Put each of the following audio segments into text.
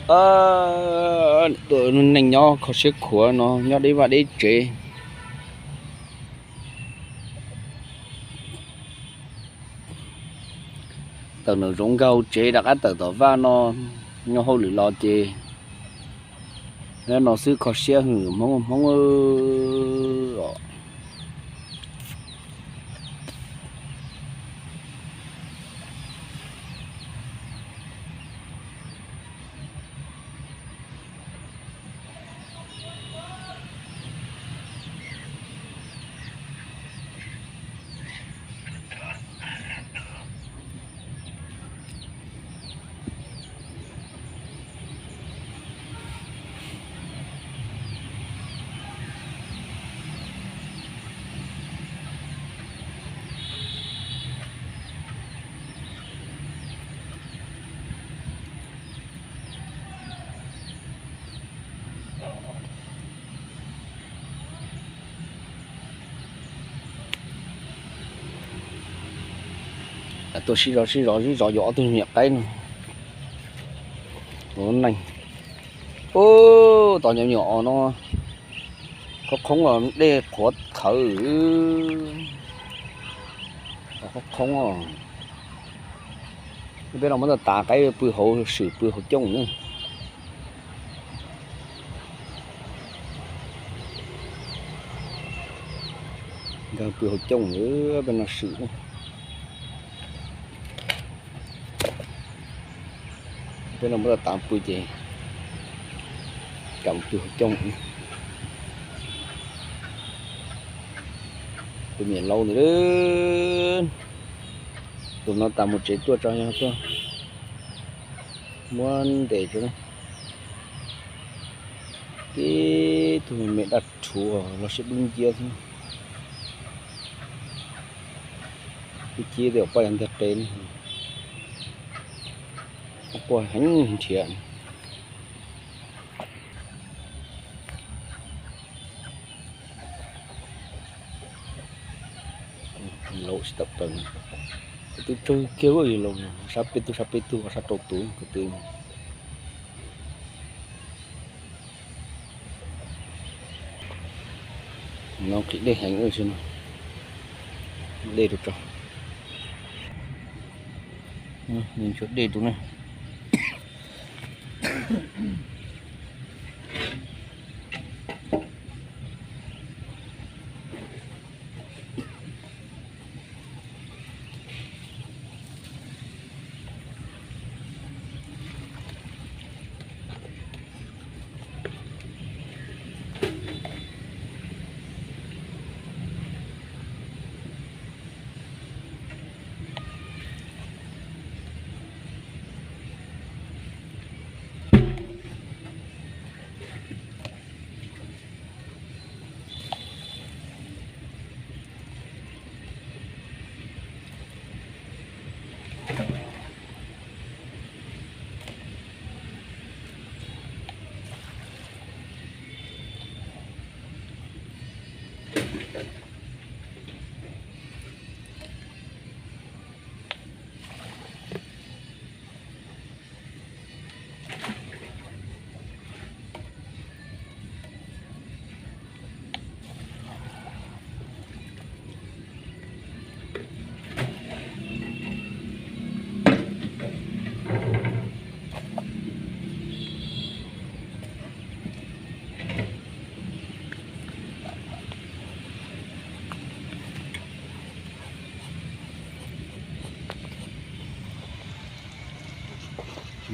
Tus neeg nyob kho siab khuav no nyob deb vaj deb tsev. Tawm nram zoov nkag hauv tsev rov qab tawm tom vaj no, nyob hauj lwm los ces no xwb kho siab hwm Hmoob Hmoob os. Tuaj sib zog sib zog sib zog yuav ob tug me nyuam qaib no. Ua neeg, ub, tos me nyuam os no, qhov qhoob los dej qhuav khawv, qhov qhoob os. Peb los muab tas tas qaib pw hauv, swm pw hauv cooj na. Nkag pw hauv cooj, peb no swm. Peb no muab tas tas pw ces kam pw hauv cooj. Tus niam laus ntawd, tus no tas mus tsev tuaj tso, yog tuaj muab ntes tso. Tib tug me daj rhuv los siab dub nciab xwb. Ib cib tej poj yog ntiag qe, quaj heev nrhiav. Laus tsis tawm plaws, twb tsawg kiag, sab peb tug sab peb tug, sab rau tus ko tw. No qhim dej heev, dej rau tso, nchuav dej rau na.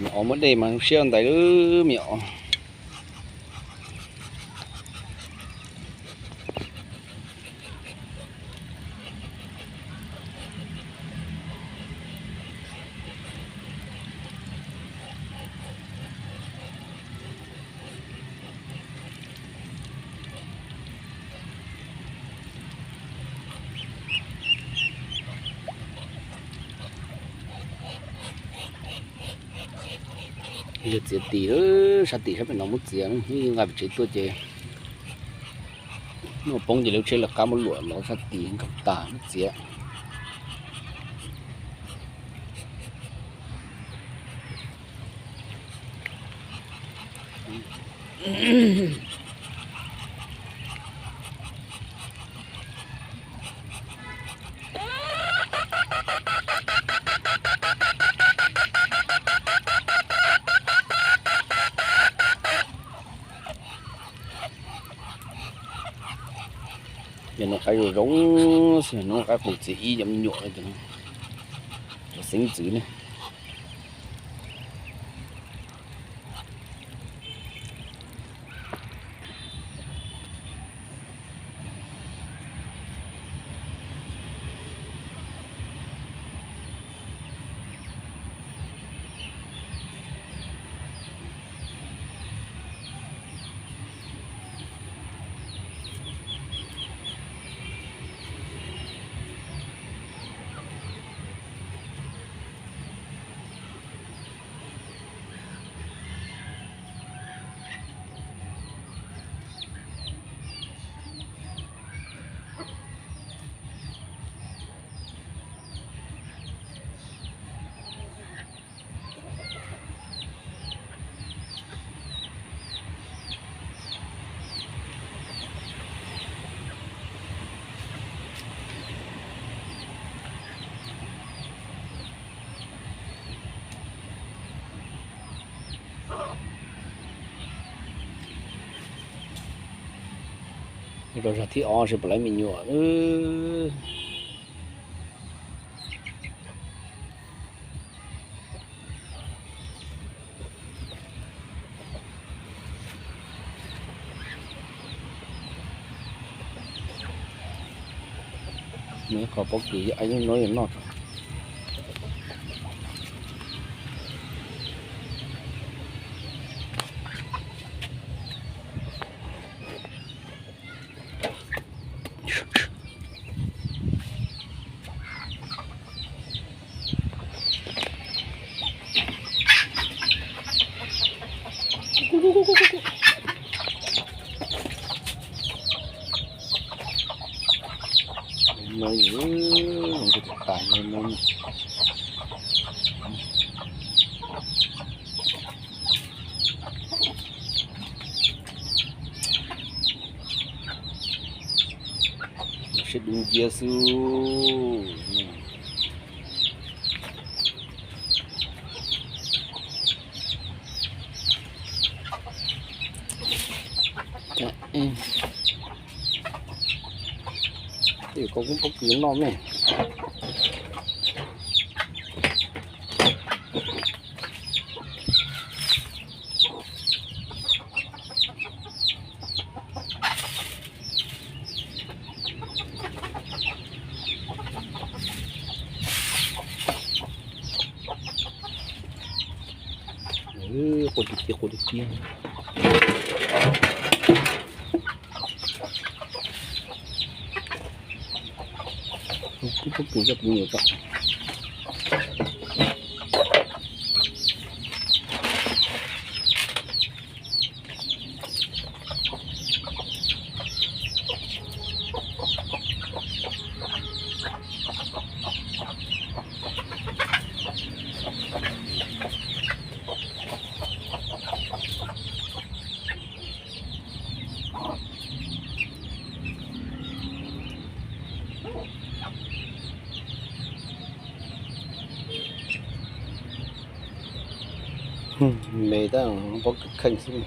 Me nyuam os, muab dej mas zoo siab ntais lawm me nyuam os. Yog txiav tis, sab tim sab pem no muab txiav, nqa pem tsev tuaj ces noj poob ces lawv tsheb lawv qab muab luam los sab tim nkaum tas muab txiav. Yog nws qaib zoo zoo xwb, nws qaib qus txiav ib cov me nyuam, cov xeeb ntxwv ne. Rau zag thib ob seb puas laib me nyuam. Nws qhov pob kws yog ai nyob noj yog noj tso. No yus zoo nkauj tas tas no. Sib dub nciab xwb. Tej koj kuj pob kws noj me. Quaj tiag tiag, quaj tiag tiag. Pob kws coj tus me nyuam tso. Me tab pob kws kheej xwb.